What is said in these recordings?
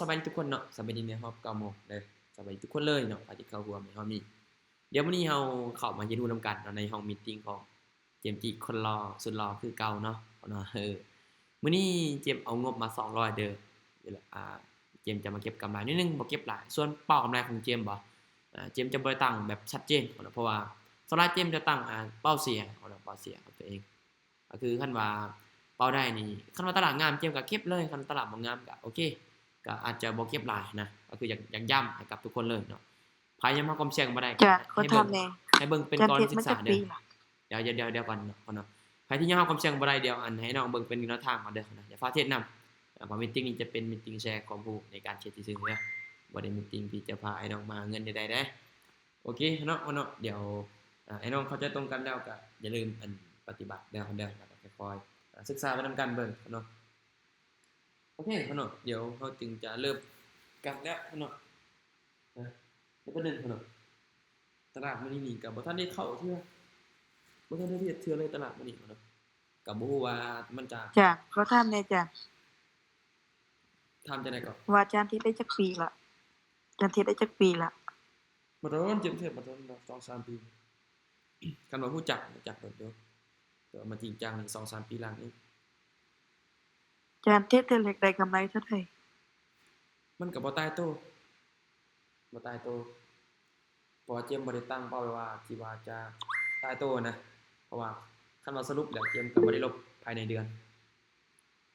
ສະບາຍດີທຸກຄົນເນາະ, ສະບາຍດີໃນຮອບເກົ້າໂມງເດີ, ສະບາຍດີທຸກຄົນເລີຍເນາະ ທີ່ເຂົ້າຮ່ວມໃນຮອບນີ້. ດຽວມື້ນີ້ເຮົາເຂົ້າມາຮຽນຮູ້ນຳກັນເນາະ ໃນຫ້ອງມີດຕິງຂອງເຈມຈີ ຄົນຫຼໍ່ສຸດຫຼໍຄືເກົ່າເນາະ. ເນາະ ເອີ ມື້ນີ້ເຈມເອົາງົບມາສອງຮ້ອຍເດີ. ອ່າ ເຈມຈະມາເກັບກຳໄລໜ້ອຍໜຶ່ງ, ບໍ່ເກັບຫຼາຍ. ສ່ວນເປົ້າກຳໄລຂອງເຈມບໍ ອ່າ ເຈມຈະບໍ່ໄດ້ຕັ້ງແບບຊັດເຈນເນາະ, ເພາະວ່າສ່ວນຫຼາຍເຈມຈະຕັ້ງ ອ່າ ເປົ້າເສຍເນາະ, ເປົ້າເສຍຂອງຕົວເອງ. ກໍຄືຄັນວ່າເປົ້າໄດ້ນີ້ ຄັນວ່າຕະຫຼາດງາມ ເຈມກໍເກັບເລີຍ, ຄັນຕະຫຼາດບໍ່ງາມກໍໂອເຄ, ກໍອາດຈະບໍ່ເກັບຫຼາຍນະ. ກໍຄືຢາກ ຢາກຢ້ຳໃຫ້ກັບທຸກຄົນເລີຍເນາະ, ໃຜຍອມຮັບຄວາມສ່ຽງບໍ່ໄດ້ ຈະ ກໍໃຫ້ເບິ່ງ ໃຫ້ເບິ່ງເປັນກໍລະນີສຶກສາເດີ. ດຽວ ດຽວ ດຽວກ່ອນເນາະ, ເນາະ ໃຜທີ່ຍັງຮັບຄວາມສ່ຽງບໍ່ໄດ້ ດຽວ ອັນ ໃຫ້ນ້ອງເບິ່ງເປັນແນວທາງກ່ອນເດີນະ, ຢ່າຟ້າວເທຣດນຳ. ເພາະມີດຕິງນີ້ຈະເປັນມີດຕິງແຊຄວາມຮູ້ໃນການເທຣດຊື່ໆເດີ, ບໍ່ໄດ້ມີດຕິງທີ່ຈະພາອ້າຍນ້ອງມາຫາເງິນໃດໆເດ້. ໂອເຄເນາະ ເນາະ ດຽວ ອ່າ ອ້າຍນ້ອງເຂົ້າໃຈຕົງກັນແລ້ວກໍຢ່າລືມ ອັນ ປະຕິບັດເດີ ເດີ ແລ້ວກໍຄ່ອຍໆ ອາ ສຶກສາໄປນຳກັນເບິ່ງເນາະ. ໂອເຄເນາະ, ດຽວເຮົາຈຶ່ງຈະເລີ່ມກັນແລ້ວເນາະ. ນະ ດຽວແປັບໜຶ່ງເນາະ, ຕະຫຼາດມື້ນີ້ນີ້ກໍບໍ່ທັນໄດ້ເຂົ້າເທື່ອ, ບໍ່ທັນໄດ້ເຮັດເທື່ອເລີຍຕະຫຼາດມື້ນີ້ເນາະ, ກໍບໍ່ຮູ້ວ່າມັນຈະ ຈານ ຂໍຖາມແດ່ຈານ. ຖາມຈັ່ງໃດກໍ ວ່າຈານເທຣດໄດ້ຈັກປີລະ? ຈານເທຣດໄດ້ຈັກປີລະ? ບໍ່ດົນ, ເຈມເທຣດບໍ່ດົນດອກ, ສອງສາມປີ. ຄັນວ່າຮູ້ຈັກ ຮູ້ຈັກດົນຢູ່, ແຕ່ວ່າມາຈິງຈັງນີ້ສອງສາມປີຫຼັງນີ້. ຈານເທຣດເທື່ອແລກໄດ້ກຳໄລເທົ່າໃດ? ມັນກໍບໍ່ຕາຍໂຕ, ບໍ່ຕາຍໂຕ. ເພາະວ່າເຈມບໍ່ໄດ້ຕັ້ງເປົ້າໄວ້ວ່າ ທີ່ວ່າຈະຕາຍໂຕນະ, ເພາະວ່າຄັນວ່າສະຫຼຸບແລ້ວ ເຈມກໍບໍ່ໄດ້ລົບພາຍໃນເດືອນ.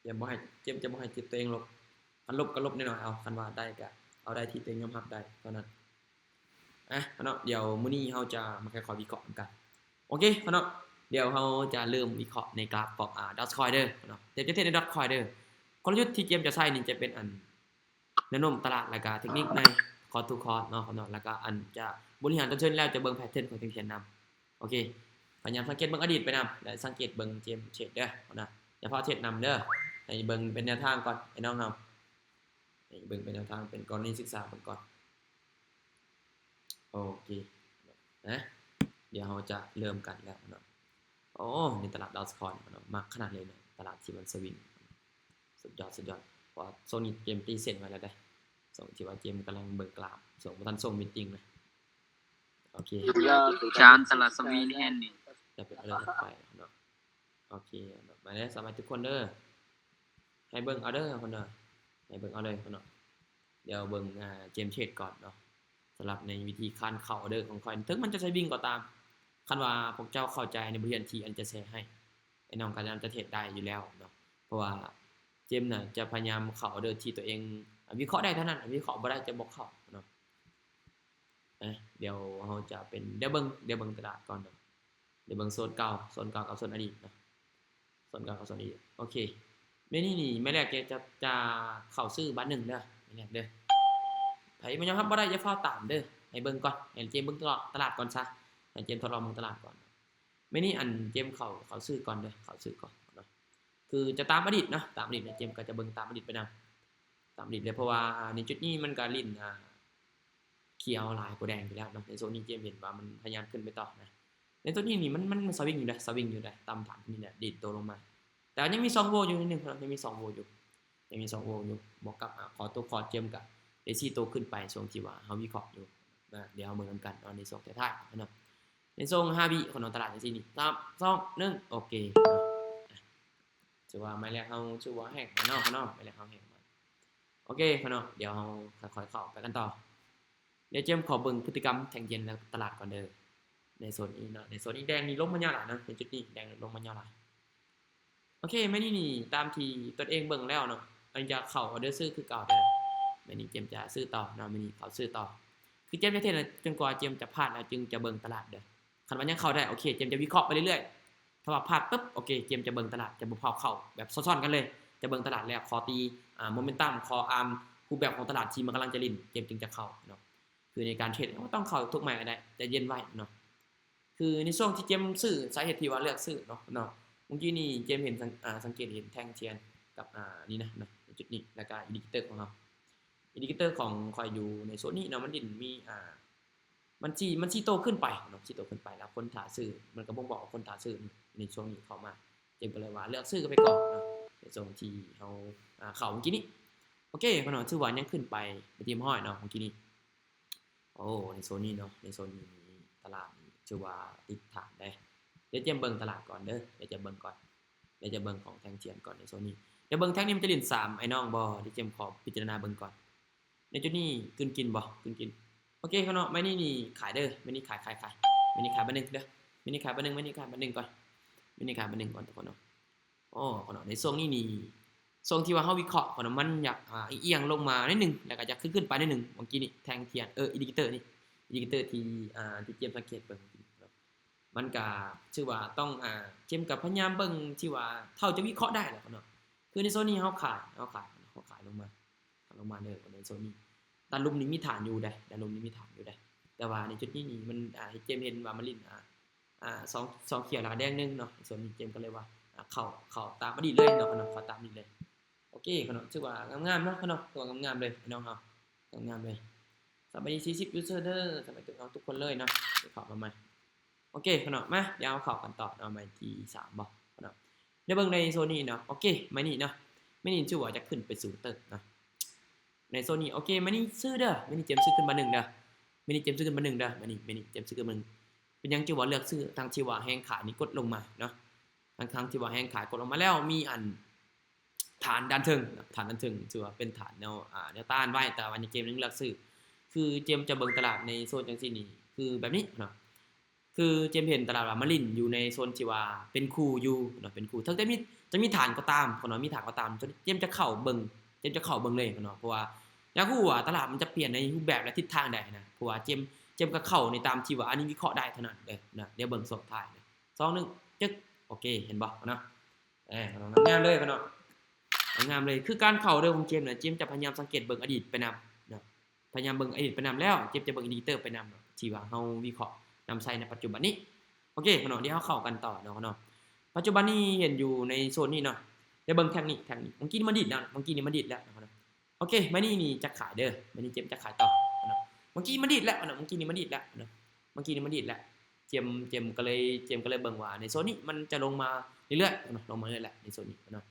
ເຈມບໍ່ໃຫ້ ເຈມຈະບໍ່ໃຫ້ຈິດຕົວເອງລົບ, ຄັນລົບກໍລົບນ້ອຍໆເອົາ, ຄັນວ່າໄດ້ກໍເອົາໄດ້ທີ່ຕົວເອງຍອມຮັບໄດ້ເທົ່ານັ້ນ. ອ່ະເນາະ, ດຽວມື້ນີ້ເຮົາຈະມາຄ່ອຍໆວິເຄາະນຳກັນ. ໂອເຄເນາະ, ດຽວເຮົາຈະເລີ່ມວິເຄາະໃນກຣາຟຂອງ ອ່າ ດອດຄອຍເດີເນາະ, ເຈມຈະເທຣດໃນດອດຄອຍເດີ. ກົນລະຍຸດທີ່ເຈມຈະໃຊ້ນີ້ຈະເປັນ ອັນ ແນວໂນ້ມຕະຫຼາດ ແລ້ວກະເທັກນິກໃນຄອດທູຄອດເນາະ ເນາະ, ແລ້ວກະອັນຈະບໍລິຫານຕົ້ນທຶນແລ້ວຈະເບິ່ງແພດເທີນຂອງແທ່ງທຽນນຳ. ໂອເຄ ພະຍາຍາມສັງເກດເບິ່ງອະດີດໄປນຳ ແລະ ສັງເກດເບິ່ງເຈມເທຣດເດີເນາະ, ຢ່າຟ້າວເທຣດນຳເດີ, ໃຫ້ເບິ່ງເປັນແນວທາງກ່ອນ ໄອ້ນ້ອງເຮົາ, ໃຫ້ເບິ່ງເປັນແນວທາງ ເປັນກໍລະນີສຶກສາເບິ່ງກ່ອນ. ໂອເຄນະ, ດຽວເຮົາຈະເລີ່ມກັນແລ້ວເນາະ. ໂອ້ ໃນຕະຫຼາດດອດຄອຍເນາະ, ມັກຂະໜາດເລີຍເນາະ ຕະຫຼາດທີ່ມັນສະວິງ. ສຸດຍອດ ສຸດຍອດ. ເພາະວ່າຊ່ວງນີ້ເກມຕີເສັ້ນໄວ້ແລ້ວເດ້, ຊ່ວງທີ່ວ່າເກມກຳລັງເບິ່ງກຣາຟ, ຊ່ວງບໍ່ທັນສົ່ງມີດຕິງນະ. ໂອເຄ ຈານຕະຫຼາດສະວິງແຮງນີ້. ແລ້ວເປັນອໍເດີຖັດໄປເນາະ. ໂອເຄ ມາເດີ ສະບາຍດີທຸກຄົນເດີ. ໃຫ້ເບິ່ງເອົາເດີເພິ່ນວ່າ ໃຫ້ເບິ່ງເອົາເລີຍເນາະ. ດຽວເບິ່ງ ອ່າ ເກມເທຣດກ່ອນເນາະ. ສຳລັບໃນວິທີການເຂົ້າອໍເດີຂອງຂ້ອຍ ເຖິງມັນຈະສະວິງກໍຕາມ, ຄັນວ່າພວກເຈົ້າເຂົ້າໃຈໃນບົດຮຽນທີ່ອັນຈະແຊໃຫ້, ໄອ້ນ້ອງກໍນາຈະເທຣດໄດ້ຢູ່ແລ້ວເນາະ. ເພາະວ່າເຈມນະຈະພະຍາຍາມເຂົ້າອໍເດີທີ່ຕົວເອງວິເຄາະໄດ້ເທົ່ານັ້ນ, ວິເຄາະບໍ່ໄດ້ຈະບໍ່ເຂົ້າເນາະ. ເອີ ດຽວເຮົາຈະເປັນ ດຽວເບິ່ງ ດຽວເບິ່ງຕະຫຼາດກ່ອນເນາະ. ດຽວເບິ່ງໂຊນເກົ່າ ໂຊນເກົ່າກັບໂຊນອະດີດເນາະ. ໂຊນເກົ່າກັບໂຊນອະດີດ ໂອເຄ. ແມ່ນີ້ນີ້ ແມ່ແລກຈະ ຈະ ຈະເຂົ້າຊື້ບາດໜຶ່ງເດີ ແມ່ແລກເດີ. ໃຜບໍ່ຍອມຮັບບໍ່ໄດ້ ຢ່າຟ້າວຕາມເດີ, ໃຫ້ເບິ່ງກ່ອນ ໃຫ້ເຈມເບິ່ງຕະຫຼາດ ຕະຫຼາດກ່ອນຊະ, ໃຫ້ເຈມທົດລອງເບິ່ງຕະຫຼາດກ່ອນ. ແມ່ນີ້ ອັນ ເຈມເຂົ້າ ເຂົ້າຊື້ກ່ອນເດີ ເຂົ້າຊື້ກ່ອນເນາະ. ຄືຈະຕາມອະດີດເນາະ ຕາມອະດີດ ແມ່ເຈມກໍຈະເບິ່ງຕາມອະດີດໄປນຳ. ຕາມນີ້ເລີຍ ເພາະວ່າໃນຈຸດນີ້ມັນກໍຫຼິ້ນ ອ່າ ຂຽວຫຼາຍກວ່າແດງຢູ່ແລ້ວເນາະ. ໃນໂຊນນີ້ເຈມເຫັນວ່າມັນພະຍາຍາມຂຶ້ນໄປຕໍ່ນະ. ໃນໂຊນນີ້ນີ້ມັນ ມັນສະວິງຢູ່ເດ້ ສະວິງຢູ່ເດ້ ຕ່ຳຖານນີ້ແຫຼະ ດີດຕົວລົງມາ. ແຕ່ວ່າຍັງມີຊ່ອງໂຫວ່ຢູ່ນິດໜຶ່ງເນາະ ຍັງມີຊ່ອງໂຫວ່ຢູ່ ຍັງມີຊ່ອງໂຫວ່ຢູ່ ບວກກັບ ອ່າ ຂໍຕົວຄອດ ເຈມກໍໄດ້ຊີ້ໂຕຂຶ້ນໄປ ຊ່ວງທີ່ວ່າເຮົາວິເຄາະຢູ່ນະ. ດຽວເຮົາເບິ່ງນຳກັນເນາະ ໃນຊ່ວງທ້າຍໆເນາະ. ໃນຊ່ວງຫ້າວິຂອງຕະຫຼາດຈັ່ງຊີ້ນີ້ ສາມ ສອງ ໜຶ່ງ ໂອເຄ. ຖືວ່າໄມ້ແລກເຮົາ ຖືວ່າແຮງມາເນາະ ເນາະ ໄມ້ແລກເຮົາແຮງມາ. ໂອເຄເນາະ ດຽວເຮົາຄ່ອຍໆເຂົ້າໄປກັນຕໍ່. ດຽວເຈມຂໍເບິ່ງພຶດຕິກຳແທ່ງທຽນ ແລະ ຕະຫຼາດກ່ອນເດີ. ໃນໂຊນນີ້ເນາະ ໃນໂຊນນີ້ແດງນີ້ລົງມາຍາວຫຼາຍເນາະ ໃນຈຸດນີ້ແດງລົງມາຍາວຫຼາຍ. ໂອເຄ ແມ່ນີ້ນີ້ຕາມທີ່ຕົນເອງເບິ່ງແລ້ວເນາະ ອັນນີ້ຈະເຂົ້າອໍເດີຊື້ຄືເກົ່າເດີ. ແມ່ນີ້ເຈມຈະຊື້ຕໍ່ເນາະ ແມ່ນີ້ເຂົ້າຊື້ຕໍ່. ຄືເຈມຈະເທຣດຈົນກວ່າເຈມຈະພາດແລ້ວຈຶ່ງຈະເບິ່ງຕະຫຼາດເດີ. ຄັນວ່າຍັງເຂົ້າໄດ້ ໂອເຄ ເຈມຈະວິເຄາະໄປເລື້ອຍໆ. ຖ້າວ່າພາດປຶບ ໂອເຄ ເຈມຈະເບິ່ງຕະຫຼາດ ຈະບໍ່ພາວເຂົ້າແບບຊ້ອນໆກັນເລີຍ ຈະເບິ່ງຕະຫຼາດແລ້ວ ຂໍຕີ ອ່າ ໂມເມັນຕັມ ຂໍອ່ານຮູບແບບຂອງຕະຫຼາດທີ່ມັນກຳລັງຈະຫຼິ້ນ ເຈມຈຶ່ງຈະເຂົ້າເນາະ. ຄືໃນການເທຣດ ບໍ່ຕ້ອງເຂົ້າທຸກໄມ້ກໍໄດ້ ໃຈເຢັນໄວ້ເນາະ. ຄືໃນຊ່ວງທີ່ເຈມຊື້ ສາເຫດທີ່ວ່າເລືອກຊື້ເນາະ ເນາະ ມື້ກີ້ນີ້ເຈມເຫັນ ສັງ ອ່າ ສັງເກດເຫັນແທ່ງທຽນກັບ ອ່າ ນີ້ນະ ນະ ໃນຈຸດນີ້ ແລ້ວກໍອິນດິເຄເຕີຂອງເຮົາ ອິນດິເຄເຕີຂອງຂ້ອຍຢູ່ໃນໂຊນນີ້ເນາະ ມັນດິ້ນມີ ອ່າ ມັນຊີ້ ມັນຊີ້ໂຕຂຶ້ນໄປເນາະ ຊີ້ໂຕຂຶ້ນໄປ ແລ້ວຄົນຖ້າຊື້ ມັນກໍບົ່ງບອກວ່າຄົນຖ້າຊື້ໃນຊ່ວງນີ້ເຂົ້າມາ. ເຈມກໍເລີຍວ່າເລືອກຊື້ໄປກ່ອນເນາະ ໃນຊ່ວງທີ່ເຮົາ ອ່າ ເຂົ້າມື້ກີ້ນີ້. ອເຄ ຂະນ້ອງ ຖືວ່າຍັງຂຶ້ນໄປເປັນທີ່ຮຽບຮ້ອຍເນາະ ເມື່ອກີ້ນີ້. ໂອ້ ໃນໂຊນນີ້ເນາະ ໃນໂຊນນີ້ຕະຫຼາດນີ້ຖືວ່າຕິດຖານເດ້. ດຽວຈຽມເບິ່ງຕະຫຼາດກ່ອນເດີ ດຽວຈຽມເບິ່ງກ່ອນ ດຽວຈຽມເບິ່ງຂອງແທ່ງທຽນກ່ອນໃນໂຊນນີ້. ດຽວເບິ່ງແທ່ງນີ້ມັນຈະຫຼິ້ນສາມໄອ້ນ້ອງບໍ່ ດຽວຈຽມຂໍພິຈາລະນາເບິ່ງກ່ອນ. ໃນຈຸດນີ້ກືນກິນບໍ່ ກືນກິນ. ໂອເຄຂະນ້ອງເນາະ ໄມ້ນີ້ນີ້ຂາຍເດີ ໄມ້ນີ້ຂາຍ ຂາຍ ຂາຍ ໄມ້ນີ້ຂາຍບາດໜຶ່ງເດີ ໄມ້ນີ້ຂາຍບາດໜຶ່ງ ໄມ້ນີ້ຂາຍບາດໜຶ່ງກ່ອນ ໄມ້ນີ້ຂາຍບາດໜຶ່ງກ່ອນທຸກຄົນເນາະ. ໂອ້ ຂະນ້ອງເນາະ ໃນຊ່ວງນີ້ນີ້ ຊ່ວງທີ່ວ່າເຮົາວິເຄາະຂະນ້ອງເນາະ ມັນຢາກ ອ່າ ອຽງລົງມາໜ້ອຍໜຶ່ງ ແລ້ວກໍຢາກຂຶ້ນ ຂຶ້ນໄປໜ້ອຍໜຶ່ງ. ເມື່ອກີ້ນີ້ແທ່ງທຽນ ເອີ ອິນດິເຄເຕີນີ້ ອິນດິເຄເຕີທີ່ ອ່າ ທີ່ເຈມສັງເກດເບິ່ງເນາະ ມັນກະຖືວ່າຕ້ອງ ອ່າ ເຈມກະພະຍາຍາມເບິ່ງທີ່ວ່າເທົ່າຈະວິເຄາະໄດ້ແຫຼະເນາະ. ຄືໃນໂຊນນີ້ເຮົາຂາຍ ເຮົາຂາຍ ເຮົາຂາຍລົງມາ ຂາຍລົງມາເດີ ໃນໂຊນນີ້. ດ້ານລຸ່ມນີ້ມີຖານຢູ່ເດ້ ດ້ານລຸ່ມນີ້ມີຖານຢູ່ເດ້ ແຕ່ວ່າໃນຈຸດນີ້ນີ້ມັນ ອ່າ ໃຫ້ເຈມເຫັນວ່າມັນຫຼິ້ນ ອ່າ ອ່າ ສອງ ສອງຂຽວ ແລ້ວກະແດງໜຶ່ງເນາະ. ໃນໂຊນນີ້ເຈມກໍເລີຍວ່າ ອ່າ ເຂົ້າ ເຂົ້າຕາມອະດີດເລີຍເນາະ ເຂົ້າຕາມອະດີດເລີຍ. ໂອເຄຂະນ້ອງເນາະ ຖືວ່າງາມໆເນາະ ຂະນ້ອງເນາະ ຖືວ່າງາມໆເລີຍ ພີ່ນ້ອງເຮົາ ງາມໆເລີຍ. ສະບາຍດີສີ່ສິບຢູເຊີເດີ ສະບາຍດີທຸກຄົນເລີຍເນາະ ທີ່ເຂົ້າມາໃໝ່. ໂອເຄຂະນ້ອງເນາະ ມາ ດຽວເຮົາເຂົ້າກັນຕໍ່ເນາະ ໄມ້ທີສາມບໍ່ເນາະ. ດຽວເບິ່ງໃນໂຊນນີ້ເນາະ ໂອເຄ ໄມ້ນີ້ເນາະ ໄມ້ນີ້ຖືວ່າຈະຂຶ້ນໄປສູງເຕີບເນາະ ໃນໂຊນນີ້. ໂອເຄ ໄມ້ນີ້ຊື້ເດີ ໄມ້ນີ້ເຈມຊື້ຂຶ້ນບາດໜຶ່ງເດີ ໄມ້ນີ້ເຈມຊື້ຂຶ້ນບາດໜຶ່ງເດີ ໄມ້ນີ້ ໄມ້ນີ້ເຈມຊື້ຂຶ້ນບາດໜຶ່ງ. ເປັນຫຍັງຈຶ່ງວ່າເລືອກຊື້ ທັງທີ່ວ່າແຮງຂາຍນີ້ກົດລົງມາເນາະ ທັງໆທີ່ວ່າແຮງຂາຍກົດລົງມາແລ້ວ ມີອັນ ຖານດ້ານເທິງ ຖານດ້ານເທິງຖືວ່າເປັນຖານແນວ ອ່າ ແນວຕ້ານໄວ້ ແຕ່ວ່າໃນເກມຍັງເລືອກຊື້. ຄືເຈມຈະເບິ່ງຕະຫຼາດໃນໂຊນຈັ່ງຊີ້ນີ້ ຄືແບບນີ້ເນາະ ຄືເຈມເຫັນຕະຫຼາດວ່າມາຫຼິ້ນຢູ່ໃນໂຊນທີ່ວ່າເປັນຄູ່ຢູ່ເນາະ ເປັນຄູ່ ເຖິງຈະມີ ຈະມີຖານກໍຕາມເນາະ ມີຖານກໍຕາມ ເຈມຈະເຂົ້າເບິ່ງ ເຈມຈະເຂົ້າເບິ່ງເລີຍເນາະ ເພາະວ່າຢາກຮູ້ວ່າຕະຫຼາດມັນຈະປ່ຽນໃນຮູບແບບ ແລະ ທິດທາງໃດນະ. ເພາະວ່າເຈມ ເຈມກໍເຂົ້າໃນຕາມທີ່ວ່າອັນນີ້ວິເຄາະໄດ້ເທົ່ານັ້ນເດີນະ. ດຽວເບິ່ງຊ່ວງທ້າຍນະ ສອງ ໜຶ່ງ ຈຶກ ໂອເຄ ເຫັນບໍ່ເນາະ ເອີ ງາມໆເລີຍເນາະ ງາມໆເລີຍ. ຄືການເຂົ້າເດີຂອງເຈມນະ ເຈມຈະພະຍາຍາມສັງເກດເບິ່ງອະດີດໄປນຳເນາະ ພະຍາຍາມເບິ່ງອະດີດໄປນຳ ແລ້ວເຈມຈະເບິ່ງອິນດິເຄເຕີໄປນຳເນາະ ທີ່ວ່າເຮົາວິເຄາະນຳໃຊ້ໃນປັດຈຸບັນນີ້. ໂອເຄເນາະ ດຽວເຮົາເຂົ້າກັນຕໍ່ເນາະ ເນາະ ປັດຈຸບັນນີ້ເຫັນຢູ່ໃນໂຊນນີ້ເນາະ ດຽວເບິ່ງແທ່ງນີ້ ແທ່ງນີ້ ເມື່ອກີ້ນີ້ມັນດີດແລ້ວ ເມື່ອກີ້ນີ້ມັນດີດແລ້ວເນາະ. ໂອເຄ ໄມ້ນີ້ນີ້ຈະຂາຍເດີ ໄມ້ນີ້ເຈມຈະຂາຍຕໍ່ເນາະ ເມື່ອກີ້ນີ້ມັນດີດແລ້ວເນາະ ເມື່ອກີ້ນີ້ມັນດີດແລ້ວເນາະ ເມື່ອກີ້ນີ້ມັນດີດແລ້ວ. ເຈມ ເຈມກໍເລີຍ ເຈມກໍເລີຍເບິ່ງວ່າໃນໂຊນນີ້ມັນຈະລົງມາເລື້ອຍໆເນາະ ລົງມາເລື້ອຍແຫຼະໃນໂຊນນີ້ເນາະ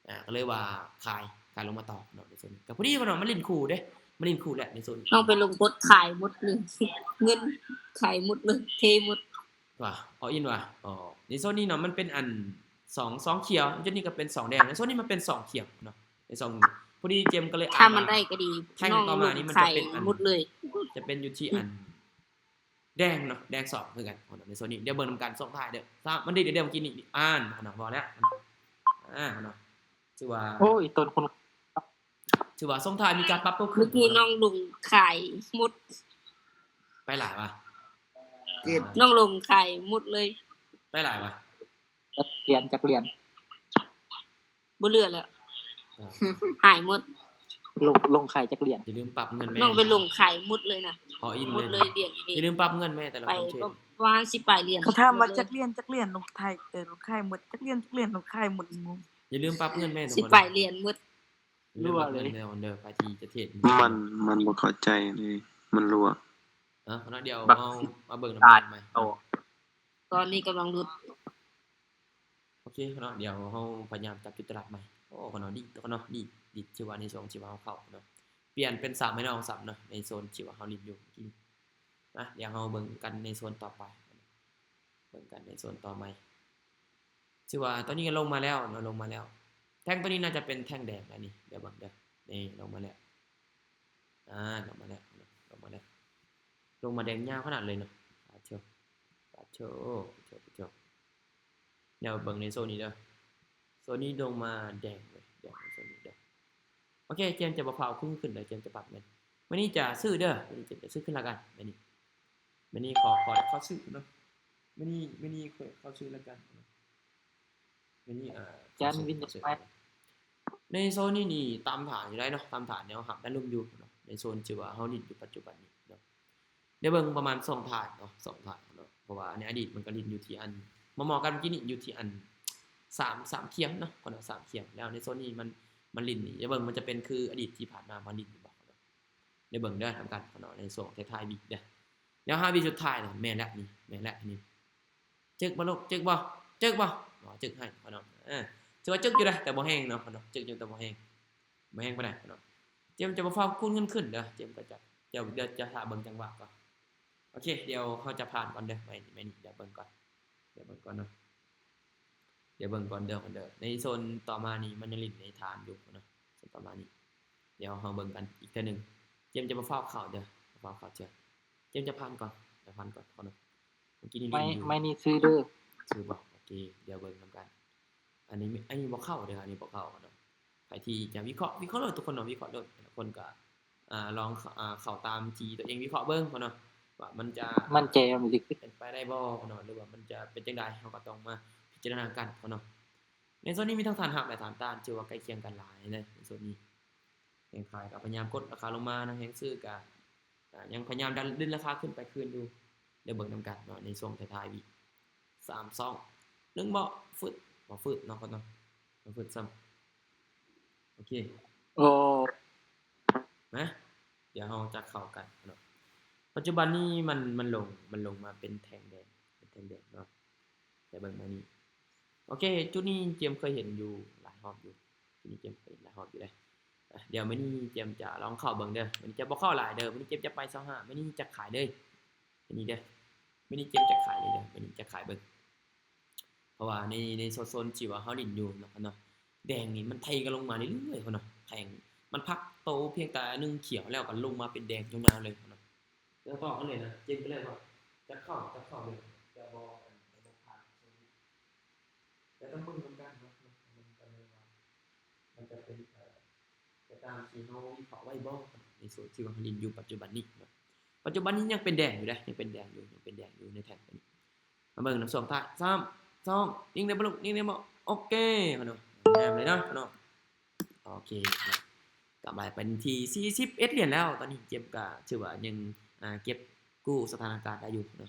ອ່າ ກໍເລີຍວ່າຂາຍ ຂາຍລົງມາຕໍ່ເນາະ ໃນໂຊນນີ້. ກໍພໍດີເນາະ ມັນຫຼິ້ນຄູ່ເດ້ ມັນຫຼິ້ນຄູ່ແຫຼະໃນໂຊນນີ້ ນ້ອງໄປລົງກົດຂາຍໝົດເລີຍ ເງິນຂາຍໝົດເລີຍ ເທໝົດ ວ່າ ອໍອິນວ່າ ອໍ ໃນໂຊນນີ້ເນາະ ມັນເປັນອັນສອງ ສອງຂຽວ ຈຸດນີ້ກໍເປັນສອງແດງ ໃນໂຊນນີ້ມັນເປັນສອງຂຽວເນາະ ໃນສອງ ພໍດີເຈມກໍເລີຍ ຖ້າມັນໄດ້ກໍດີ ແທ່ງຕໍ່ມານີ້ມັນຈະເປັນອັນ ຈະເປັນຢູ່ທີ່ອັນ ແດງເນາະ ແດງສອງຄືກັນເນາະ ໃນໂຊນນີ້. ດຽວເບິ່ງນຳກັນຊ່ວງທ້າຍເດີ ຖ້າມັນດີດເດີ ເມື່ອກີ້ນີ້ ອ່ານເນາະ ບໍ່ແລ້ວ ອ່າເນາະ ຖືວ່າ ໂອ້ຍ ຕົ້ນຄົນ ຖືວ່າຊ່ວງທ້າຍມີການປັບຕົວຂຶ້ນ ເມື່ອກີ້ນ້ອງລົງຂາຍໝົດ ໄປຫຼາຍວະ ນ້ອງລົງຂາຍໝົດເລີຍ ໄປຫຼາຍວະ ຈັກຫຼຽນ ຈັກຫຼຽນ ບໍ່ເຫຼືອແລ້ວ ອ່າ ຫາຍໝົດ ລົງ ລົງຂາຍຈັກຫຼຽນ ຢ່າລືມປັບເງິນແມ່ ນ້ອງໄປລົງຂາຍໝົດເລີຍນະ ອໍອິນ ໝົດເລີຍ ຫຼຽນ ຢ່າລືມປັບເງິນແມ່ ແຕ່ລະຄົນເທຣດ ປະມານສິບປາຍຫຼຽນ ເຂົາຖາມວ່າຈັກຫຼຽນ ຈັກຫຼຽນ ລົງຂາຍ ເອີ ລົງຂາຍໝົດ ຈັກຫຼຽນ ຈັກຫຼຽນ ລົງຂາຍໝົດ ຢ່າລືມປັບເງິນແມ່ ສິບປາຍຫຼຽນໝົດ ຫຼືວ່າເລີຍ ເດີ ໃຜທີ່ຈະເທຣດ ມັນ ມັນບໍ່ເຂົ້າໃຈເລີຍ ມັນຮົ່ວ ເອີ ເນາະ ດຽວເຮົາມາເບິ່ງນຳກັນໃໝ່ ຕອນນີ້ກຳລັງຫຼຸດ ໂອເຄເນາະ ດຽວເຮົາພະຍາຍາມຈັບຈຸດຕະຫຼາດໃໝ່. ໂອ້ ເນາະ ດີດເນາະ ດີດ ດີດ ຖືວ່າໃນຊ່ວງທີ່ວ່າເຮົາເຂົ້າເນາະ ປ່ຽນເປັນສາມໃຫ້ນ້ອງຊ້ຳເນາະ ໃນໂຊນທີ່ວ່າເຮົາຫຼິ້ນຢູ່ເມື່ອກີ້ນີ້ນະ. ດຽວເຮົາເບິ່ງກັນໃນໂຊນຕໍ່ໄປ ເບິ່ງກັນໃນໂຊນຕໍ່ໃໝ່. ຖືວ່າຕອນນີ້ກໍລົງມາແລ້ວເນາະ ລົງມາແລ້ວ ແທ່ງຕົວນີ້ໜ້າຈະເປັນແທ່ງແດງແລ້ວນີ້ ດຽວເບິ່ງເດີ ນີ້ລົງມາແລ້ວ ອ່າ ລົງມາແລ້ວ ລົງມາແລ້ວ ລົງມາແດງຍາວຂະໜາດເລີຍເນາະ ປາໂທ ປາໂທ ປາໂທ ປາໂທ. ດຽວເບິ່ງໃນໂຊນນີ້ເດີ ໂຊນນີ້ລົງມາແດງເລີຍ ແດງໃນໂຊນນີ້ເດີ. ໂອເຄ ເຈມຈະບໍ່ພາວຂຶ້ນ ຂຶ້ນເດີ ເຈມຈະປັບເງິນ ມື້ນີ້ຈະຊື້ເດີ ມື້ນີ້ເຈມຈະຊື້ຂຶ້ນລະກັນ ມື້ນີ້ ມື້ນີ້ຂໍ ຂໍ ຂໍຊື້ເນາະ ມື້ນີ້ ມື້ນີ້ຂໍ ຂໍຊື້ລະກັນເນາະ. ໃນນີ້ ເອີ ຈານວິນຈະໄປ ໃນໂຊນນີ້ນີ້ຕາມຖານຢູ່ໄດ້ເນາະ ຕາມຖານແນວຮັບດ້ານລຸ່ມຢູ່ເນາະ ໃນໂຊນທີ່ວ່າເຮົາຫຼິ້ນຢູ່ປັດຈຸບັນນີ້ເນາະ. ໄດ້ເບິ່ງປະມານສອງຖານເນາະ ສອງຖານເນາະ ເພາະວ່າໃນອະດີດມັນກໍຫຼິ້ນຢູ່ທີ່ອັນ ໝໍໆກັນເມື່ອກີ້ນີ້ຢູ່ທີ່ອັນສາມ ສາມຂຽງເນາະ ເນາະ ສາມຂຽງ ແລ້ວໃນໂຊນນີ້ມັນ ມັນຫຼິ້ນນີ້ ໄດ້ເບິ່ງມັນຈະເປັນຄືອະດີດທີ່ຜ່ານມາມັນຫຼິ້ນຢູ່ບໍ່ເນາະ. ໄດ້ເບິ່ງເດີ ນຳກັນເນາະ ໃນຊ່ວງທ້າຍໆວິກເດີ ແລ້ວຫ້າວິກສຸດທ້າຍນະ ແມ່ນແລ້ວນີ້ ແມ່ນແລ້ວນີ້ ຈຶກບໍ່ລູກ ຈຶກບໍ່ ຈຶກບໍ່ ອໍ ຈຶກໃຫ້ເນາະ ເອີ ຖືວ່າຈຶກຢູ່ເດ້ ແຕ່ບໍ່ແຮງເນາະ ເນາະ ຈຶກຢູ່ແຕ່ບໍ່ແຮງ ບໍ່ແຮງປານໃດເນາະ. ຈມຈະບໍ່ຟ້າວຄູນເງິນຂຶ້ນເດີ ເຈມກໍຈະ ດຽວ ດຽວຈະຖ້າເບິ່ງຈັງຫວະກ່ອນ. ໂອເຄ ດຽວເຮົາຈະຜ່ານກ່ອນເດີ ໄມ້ນີ້ ໄມ້ນີ້ ດຽວເບິ່ງກ່ອນ ດຽວເບິ່ງກ່ອນເນາະ ດຽວເບິ່ງກ່ອນເດີ ໃນໂຊນຕໍ່ມານີ້ມັນຍັງຫຼິ້ນໃນຖານຢູ່ເນາະ ໂຊນຕໍ່ມານີ້ ດຽວເຮົາເບິ່ງກັນອີກເທື່ອໜຶ່ງ. ເຈມຈະບໍ່ຟ້າວເຂົ້າເດີ ບໍ່ຟ້າວເຂົ້າເທື່ອ ເຈມຈະຜ່ານກ່ອນ ດຽວຜ່ານກ່ອນເນາະ. ເມື່ອກີ້ນີ້ຫຼິ້ນຢູ່ ໄມ້ນີ້ຊື້ເດີ ຊື້ບໍ່? ໂອເຄ ດຽວເບິ່ງນຳກັນ. ອັນນີ້ ອັນນີ້ບໍ່ເຂົ້າເດີ ອັນນີ້ບໍ່ເຂົ້າເນາະ. ໃຜທີ່ຈະວິເຄາະ ວິເຄາະໂລດທຸກຄົນເນາະ ວິເຄາະໂລດ ແຕ່ລະຄົນກໍ ອ່າ ລອງ ອ່າ ເຂົ້າຕາມທີ່ຕົວເອງວິເຄາະເບິ່ງເນາະ ວ່າມັນຈະ ໝັ້ນໃຈວ່າມັນຊິເປັນໄປໄດ້ບໍ່ເນາະ ຫຼືວ່າມັນຈະເປັນຈັ່ງໃດ ເຮົາກໍຕ້ອງມາພິຈາລະນາກັນເນາະ. ໃນໂຊນນີ້ມີທັງຖານຮັບ ແລະ ຖານຕ້ານ ຖືວ່າໃກ້ຄຽງກັນຫຼາຍເລີຍໃນໂຊນນີ້. ແຮງຂາຍກໍພະຍາຍາມກົດລາຄາລົງມາເນາະ ແຮງຊື້ກໍ ອ່າ ຍັງພະຍາຍາມດັນ ດຶນລາຄາຂຶ້ນໄປຄືນຢູ່ ດຽວເບິ່ງນຳກັນເນາະ ໃນຊ່ວງທ້າຍໆວິ ສາມ ສອງ ໜຶ່ງ ບໍ່ຟຶດ ບໍ່ຟຶດເນາະ ບໍ່ຟຶດຊ້ຳ. ໂອເຄ ໂອ້ ມາ ດຽວເຮົາຈະເຂົ້າກັນເນາະ. ປັດຈຸບັນນີ້ມັນ ມັນລົງ ມັນລົງມາເປັນແທ່ງແດງ ເປັນແທ່ງແດງເນາະ ດຽວເບິ່ງມານີ້. ໂອເຄ ຈຸດນີ້ເຈມເຄີຍເຫັນຢູ່ຫຼາຍຮອບຢູ່ ຈຸດນີ້ເຈມເຄີຍເຫັນຫຼາຍຮອບຢູ່ເດ້. ອ່ະ ດຽວມື້ນີ້ເຈມຈະລອງເຂົ້າເບິ່ງເດີ ມື້ນີ້ຈະບໍ່ເຂົ້າຫຼາຍເດີ ມື້ນີ້ເຈມຈະໄປຊາວຫ້າ ມື້ນີ້ຈະຂາຍເລີຍ ມື້ນີ້ເດີ ມື້ນີ້ເຈມຈະຂາຍເລີຍເດີ ມື້ນີ້ຈະຂາຍເບິ່ງ. ເພາະວ່າໃນ ໃນໂຊນທີ່ວ່າເຮົາຫຼິ້ນຢູ່ເນາະ ເນາະ ແດງນີ້ມັນໄຖກັນລົງມາເລື້ອຍໆເນາະ ແທ່ງມັນພັກໂຕພຽງແຕ່ໜຶ່ງຂຽວ ແລ້ວກໍລົງມາເປັນແດງຍາວໆເລີຍເນາະ. ແລ້ວຕໍ່ກັນເລີຍນະ ເຈມກໍເລີຍວ່າຈະເຂົ້າ ຈະເຂົ້າເລີຍ ຈະບໍ່ ຈະບໍ່ຜ່ານໂຊນນີ້ ແຕ່ຕ້ອງເບິ່ງນຳກັນເນາະ ເບິ່ງນຳກັນເລີຍວ່າມັນຈະເປັນ ເອີ ໄປຕາມທີ່ເຮົາວິເຄາະໄວ້ບໍ່ ໃນໂຊນທີ່ວ່າເຮົາຫຼິ້ນຢູ່ປັດຈຸບັນນີ້ເນາະ. ປັດຈຸບັນນີ້ຍັງເປັນແດງຢູ່ເດ້ ຍັງເປັນແດງຢູ່ ຍັງເປັນແດງຢູ່ໃນແທ່ງຕົວນີ້. ມາເບິ່ງນຳຊ່ວງທ້າຍ ສາມ ສອງ ຍິງໄດ້ບໍ່ລູກ ຍິງໄດ້ບໍ່? ໂອເຄເນາະ ງາມເລີຍເນາະ ເນາະ. ໂອເຄເນາະ ກຳໄລໄປທີ່ສີ່ສິບເອັດຫຼຽນແລ້ວ ຕອນນີ້ເຈມກໍຖືວ່າຍັງ ອ່າ ເກັບກູ້ສະຖານະການໄດ້ຢູ່ເນາະ.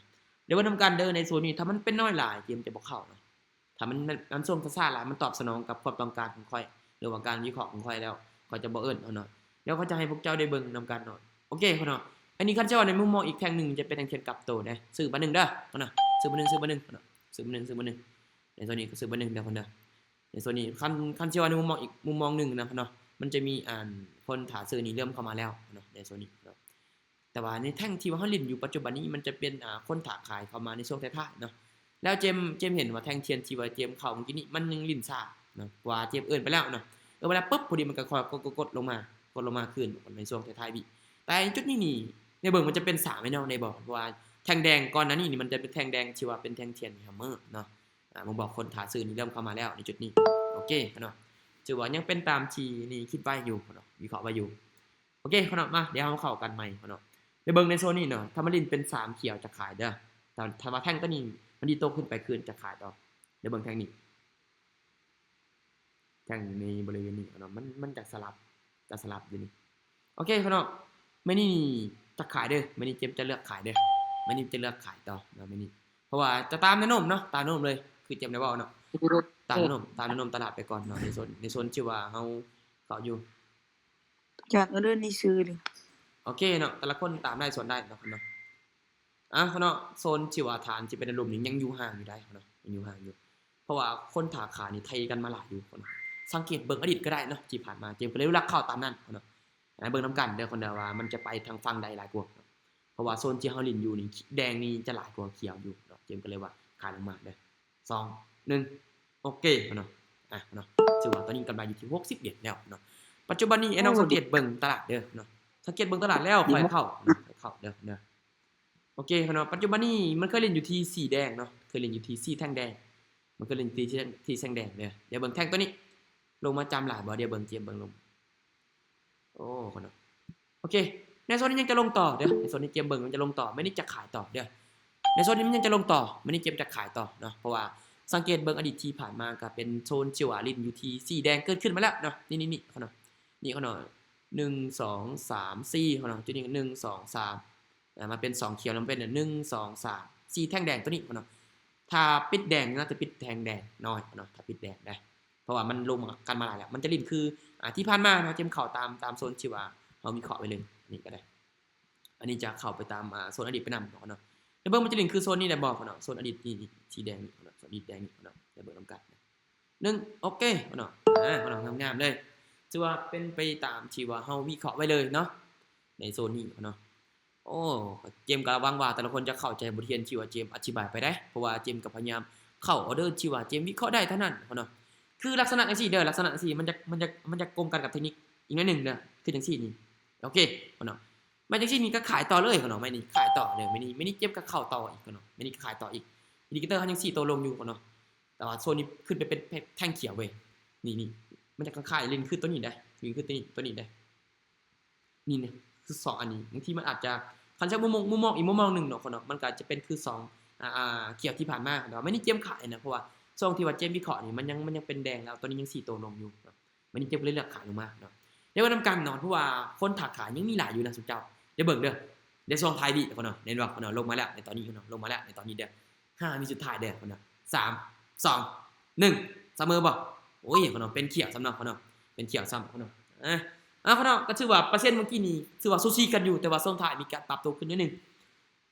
ດຽວເບິ່ງນຳກັນເດີ ໃນໂຊນນີ້ ຖ້າມັນເປັນນ້ອຍຫຼາຍ ເຈມຈະບໍ່ເຂົ້າເນາະ. ຖ້າມັນ ມັນ ມັນຊ່ວງຊ້າໆຫຼາຍ ມັນຕອບສະໜອງກັບຄວາມຕ້ອງການຂອງຂ້ອຍ ຫຼືວ່າການວິເຄາະຂອງຂ້ອຍແລ້ວ ຂ້ອຍຈະບໍ່ເອີ້ນເອົາເນາະ. ດຽວຂ້ອຍຈະໃຫ້ພວກເຈົ້າໄດ້ເບິ່ງນຳກັນເນາະ. ໂອເຄເນາະ ອັນນີ້ຄັນຊິເວົ້າໃນມຸມມອງອີກແທ່ງໜຶ່ງ ຈະເປັນແທ່ງທຽນກັບໂຕເດ້ ຊື້ບາດໜຶ່ງເດີເນາະ ຊື້ບາດໜຶ່ງ ຊື້ບາດໜຶ່ງເນາະ ຊື້ບາດໜຶ່ງ ຊື້ບາດໜຶ່ງ. ໃນໂຊນນີ້ກໍຊື້ບາດໜຶ່ງເດີເນາະ ໃນໂຊນນີ້ ຄັນ ຄັນຊິເວົ້າໃນມຸມມອງອີກມຸມມອງໜຶ່ງນະເນາະ ມັນຈະມີ ອັນ ຄົນຖ້າຊື້ນີ້ເລີ່ມເຂົ້າມາແລ້ວເນາະ ໃນໂຊນນີ້ເນາະ. ແຕ່ວ່າໃນແທ່ງທີ່ວ່າເຮົາຫຼິ້ນຢູ່ປັດຈຸບັນນີ້ ມັນຈະເປັນ ອ່າ ຄົນຖ້າຂາຍເຂົ້າມາໃນຊ່ວງທ້າຍໆເນາະ. ແລ້ວເຈມ ເຈມເຫັນວ່າແທ່ງທຽນທີ່ວ່າເຈມເຂົ້າເມື່ອກີ້ນີ້ ມັນຍັງຫຼິ້ນຊ້າເນາະ ກວ່າເຈມເອີ້ນໄປແລ້ວເນາະ ເອີ້ນໄປແລ້ວປຶບ ພໍດີມັນກໍຄ່ອຍກົດໆລົງມາ ກົດລົງມາຄືນໃນຊ່ວງທ້າຍໆວິ. ແຕ່ຈຸດນີ້ນີ້ ໃນເບິ່ງມັນຈະເປັນສາມແມ່ນເນາະ ໃນບໍ່ ເພາະວ່າແທ່ງແດງກ່ອນໜ້ານີ້ນີ້ ມັນຈະເປັນແທ່ງແດງທີ່ວ່າເປັນແທ່ງທຽນແຮມເມີເນາະ. ອ່າ ບົ່ງບອກຄົນຖ້າຊື້ນີ້ເລີ່ມເຂົ້າມາແລ້ວໃນຈຸດນີ້. ໂອເຄເນາະ ຖືວ່າຍັງເປັນຕາມທີ່ນີ້ຄິດໄວ້ຢູ່ເນາະ ວິເຄາະໄວ້ຢູ່. ໂອເຄເນາະ ມາ ດຽວເຮົາເຂົ້າກັນໃໝ່ເນາະ. ໄປເບິ່ງໃນໂຊນນີ້ເນາະ ຖ້າມັນຫຼິ້ນເປັນສາມຂຽວຈະຂາຍເດີ ຖ້າ ຖ້າວ່າແທ່ງຕົວນີ້ມັນດີດໂຕຂຶ້ນໄປຄືນຈະຂາຍຕໍ່. ໄປເບິ່ງແທ່ງນີ້ ແທ່ງໃນບໍລິເວນນີ້ເນາະ ມັນ ມັນຈະສະຫຼັບ ຈະສະຫຼັບຢູ່ນີ້. ໂອເຄເນາະ ມື້ນີ້ຈະຂາຍເດີ ມື້ນີ້ເຈມຈະເລືອກຂາຍເດີ ມື້ນີ້ຈະເລືອກຂາຍຕໍ່ເນາະ ມື້ນີ້ ເພາະວ່າຈະຕາມແນວໂນ້ມເນາະ ຕາມແນວໂນ້ມເລີຍ ຄືເຈມໄດ້ເວົ້າເນາະ ຕາມແນວໂນ້ມ ຕາມແນວໂນ້ມຕະຫຼາດໄປກ່ອນເນາະ ໃນໂຊນ ໃນໂຊນທີ່ວ່າເຮົາເຂົ້າຢູ່. ຢາກເອົາເລື່ອງນີ້ຊື້ເລີຍ. ໂອເຄເນາະ ແຕ່ລະຄົນຕາມໄດ້ສວນໄດ້ເນາະ ເນາະ. ອ່າ ເນາະ ໂຊນທີ່ວ່າຖານທີ່ເປັນອາລົມນີ້ຍັງຢູ່ຫ່າງຢູ່ໃດ໋ເນາະ ຍັງຢູ່ຫ່າງຢູ່ ເພາະວ່າຄົນຖ້າຂາຍນີ້ໄຖກັນມາຫຼາຍຢູ່ເນາະ. ສັງເກດເບິ່ງອະດີດກໍໄດ້ເນາະ ທີ່ຜ່ານມາເກມກໍເລີຍລັກເຂົ້າຕາມນັ້ນເນາະ. ອ່າ ເບິ່ງນຳກັນເດີຄົນເດີວ່າມັນຈະໄປທາງຝັ່ງໃດຫຼາຍກວ່າເນາະ ເພາະວ່າໂຊນທີ່ເຮົາຫຼິ້ນຢູ່ນີ້ ແດງນີ້ຈະຫຼາຍກວ່າຂຽວຢູ່ເນາະ ເກມກໍເລີຍວ່າຂາຍລົງມາເດີ. ສອງ ໜຶ່ງ ໂອເຄເນາະ ອ່າ ເນາະ ຖືວ່າຕອນນີ້ກຳໄລຢູ່ທີ່ຫົກສິບຫຼຽນແລ້ວເນາະ. ປັດຈຸບັນນີ້ ໂອ້ ໄອ້ນ້ອງສັງເກດເບິ່ງຕະຫຼາດເດີເນາະ ສັງເກດເບິ່ງຕະຫຼາດແລ້ວ ດີ ຄ່ອຍເຂົ້າເນາະ ຄ່ອຍເຂົ້າເດີເນາະ. ໂອເຄເນາະ ປັດຈຸບັນນີ້ມັນເຄີຍຫຼິ້ນຢູ່ທີ່ສີແດງເນາະ ເຄີຍຫຼິ້ນຢູ່ທີ່ສີແທ່ງແດງ ມັນເຄີຍຫຼິ້ນທີ່ ທີ່ແທ່ງແດງເດີ. ດຽວເບິ່ງແທ່ງຕົວນີ້ ລົງມາຈຳຫຼາຍບໍ່ ດຽວເບິ່ງ ເຈມເບິ່ງລົງ ໂອ້ ເນາະ. ໂອເຄ ໃນໂຊນນີ້ຍັງຈະລົງຕໍ່ເດີ ໃນໂຊນນີ້ເຈມເບິ່ງມັນຈະລົງຕໍ່ ແມ່ນນີ້ຈະຂາຍຕໍ່ເດີ ໃນໂຊນນີ້ມັນຍັງຈະລົງຕໍ່ ແມ່ນນີ້ເຈມຈະຂາຍຕໍ່ເນາະ. ເພາະວ່າສັງເກດເບິ່ງອະດີດທີ່ຜ່ານມາກໍເປັນໂຊນທີ່ວ່າຫຼິ້ນຢູ່ທີ່ສີແດງເກີດຂຶ້ນມາແລ້ວເນາະ ນີ້ ນີ້ ນີ້ເນາະ ນີ້ເນາະ ໜຶ່ງ ສອງ ສາມ ສີ່ເນາະ ຈຸດນີ້ ໜຶ່ງ ສອງ ສາມ ອ່າ ມາເປັນສອງຂຽວ ແລ້ວເປັນ ໜຶ່ງ ສອງ ສາມ ສີ່ແທ່ງແດງຕົວນີ້ເນາະ. ຖ້າປິດແດງໜ້າຈະປິດແທ່ງແດງນ້ອຍເນາະ ຖ້າປິດແດງເດ້ ເພາະວ່າມັນລົງກັນມາຫຼາຍແລ້ວ ມັນຈະຫຼິ້ນຄື ອ່າ ທີ່ຜ່ານມາເນາະ ເຈມເຂົ້າຕາມ ຕາມໂຊນທີ່ວ່າເຮົາວິເຄາະໄວ້ເລີຍ ອັນນີ້ກໍໄດ້ ອັນນີ້ຈະເຂົ້າໄປຕາມ ອ່າ ໂຊນອະດີດໄປນຳເນາະ ເນາະ. ດຽວເບິ່ງມັນຈະຫຼິ້ນຄືໂຊນນີ້ໄດ້ບໍ່ເນາະ ໂຊນອະດີດນີ້ ສີແດງນີ້ເນາະ ໂຊນອະດີດແດງນີ້ເນາະ ດຽວເບິ່ງນຳກັນ ໜຶ່ງ ໂອເຄເນາະ ອ່າ ເນາະ ງາມໆເລີຍ. ຖືວ່າເປັນໄປຕາມທີ່ວ່າເຮົາວິເຄາະໄວ້ເລີຍເນາະ ໃນໂຊນນີ້ເນາະ. ໂອ້ ເຈມກໍຫວັງວ່າແຕ່ລະຄົນຈະເຂົ້າໃຈບົດຮຽນທີ່ວ່າເຈມອະທິບາຍໄປໄດ໋ ເພາະວ່າເຈມກໍພະຍາຍາມເຂົ້າອໍເດີທີ່ວ່າເຈມວິເຄາະໄດ້ເທົ່ານັ້ນເນາະ. ຄືລັກສະນະຈັ່ງຊີ້ເດີ ລັກສະນະຈັ່ງຊີ້ ມັນຈະ ມັນຈະ ມັນຈະກົງກັນກັບເທັກນິກອີກໜ້ອຍໜຶ່ງເດີ ຄືຈັ່ງຊີ້ນີ້ ໂອເຄເນາະ. ມາຈັ່ງຊີ້ນີ້ກໍຂາຍຕໍ່ເລີຍເນາະ ມານີ້ຂາຍຕໍ່ເດີ ມານີ້ ມານີ້ເຈມກໍເຂົ້າຕໍ່ອີກເນາະ ມານີ້ກໍຂາຍຕໍ່ອີກ ອິນດິເຄເຕີເຮົາຍັງຊີ້ໂຕລົງຢູ່ເນາະ ແຕ່ວ່າໂຊນນີ້ຂຶ້ນໄປເປັນແທ່ງຂຽວເວີຍ ນີ້ ນີ້ ມັນຈະຄ້າຍໆຫຼິ້ນຄືໂຕນີ້ໄດ໋ ຫຼິ້ນຄືໂຕນີ້ ໂຕນີ້ໄດ໋. ນີ້ນະ ຄືສອງອັນນີ້ ບາງທີມັນອາດຈະ ຄັນໃຊ້ມຸມມອງ ມຸມມອງອີກມຸມມອງໜຶ່ງເນາະ ເນາະ ມັນກໍອາດຈະເປັນຄືສອງ ອ່າ ອ່າ ຂຽວທີ່ຜ່ານມາ ແຕ່ວ່າມັນນີ້ເຈມຂາຍນະ ເພາະວ່າຊ່ວງທີ່ວ່າເຈມວິເຄາະນີ້ ມັນຍັງ ມັນຍັງເປັນແດງ ແລ້ວຕອນນີ້ຍັງຊີ້ໂຕລົງຢູ່ເນາະ. ມັນນີ້ເຈມກໍເລີຍເລືອກຂາຍລົງມາເນາະ. ດຽວມານຳກັນເນາະ ເພາະວ່າຄົນຖ້າຂາຍຍັງມີຫຼາຍຢູ່ນະ ຊຸມເຈົ້າ ດຽວເບິ່ງເດີ ດຽວຊ່ວງທ້າຍວິເນາະ ແມ່ນບໍ່ເນາະ ລົງມາແລ້ວໃນຕອນນີ້ເນາະ ລົງມາແລ້ວໃນຕອນນີ້ເດີ ຫ້າວິສຸດທ້າຍເດີເນາະ. ສາມ ສອງ ໜຶ່ງ ສະເໝີບໍ່? ໂອ້ຍເນາະ ເປັນຂຽວຊ້ຳເນາະເນາະ ເປັນຂຽວຊ້ຳເນາະ. ເອີ ເອົາເນາະ ກໍຖືວ່າເປີເຊັນມື້ກີ້ນີ້ຖືວ່າສູສີກັນຢູ່ ແຕ່ວ່າຊ່ວງທ້າຍມີການປັບຕົວຂຶ້ນໜ້ອຍໜຶ່ງ.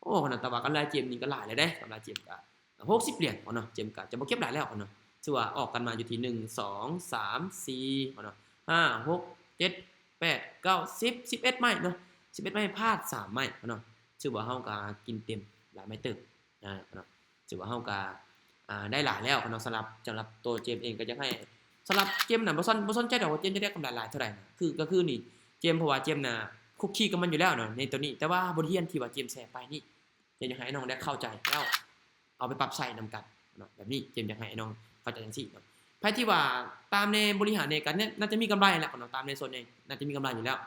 ໂອ້ເນາະ ແຕ່ວ່າກຳໄລເຈມນີ້ກໍຫຼາຍແລ້ວເດ້ ກຳໄລເຈມກໍຫົກສິບຫຼຽນເນາະ ເຈມກໍຈະບໍ່ເກັບຫຼາຍແລ້ວເນາະ. ຖືວ່າອອກກັນມາຢູ່ທີ່ ໜຶ່ງ ສອງ ສາມ ສີ່ເນາະ ຫ້າ ຫົກ ເຈັດ ແປດ ເກົ້າ ສິບ ສິບເອັດໄມ້ເນາະ ສິບເອັດໄມ້ ພາດສາມໄມ້ເນາະ. ຖືວ່າເຮົາກໍກິນເຕັມຫຼາຍໄມ້ເຕີບ ອ່າ ເນາະ ຖືວ່າເຮົາກໍ ອ່າ ໄດ້ຫຼາຍແລ້ວເນາະ. ສຳລັບ ສຳລັບໂຕເຈມເອງກໍຢາກໃຫ້ ສຳລັບເຈມນະ ບໍ່ສົນ ບໍ່ສົນໃຈດອກວ່າເຈມຈະໄດ້ກຳໄລຫຼາຍເທົ່າໃດ ຄື ກໍຄືນີ້ ເຈມ ເພາະວ່າເຈມນະຄຸກຄີກັບມັນຢູ່ແລ້ວເນາະ ໃນໂຕນີ້ ແຕ່ວ່າບົດຮຽນທີ່ວ່າເຈມແຊໄປນີ້ ເຈມຢາກໃຫ້ນ້ອງໄດ້ເຂົ້າໃຈ ແລ້ວເອົາໄປປັບໃຊ້ນຳກັນເນາະ. ແບບນີ້ເຈມຢາກໃຫ້ນ້ອງເຂົ້າໃຈຈັ່ງຊີ້ເນາະ. ໃຜທີ່ວ່າຕາມແດ່ ບໍລິຫານແດ່ ກໍໜ້າຈະມີກຳໄລແລ້ວເນາະ ຕາມແດ່ ສ່ວນໃຫຍ່ໜ້າຈະມີກຳໄລຢູ່ແລ້ວ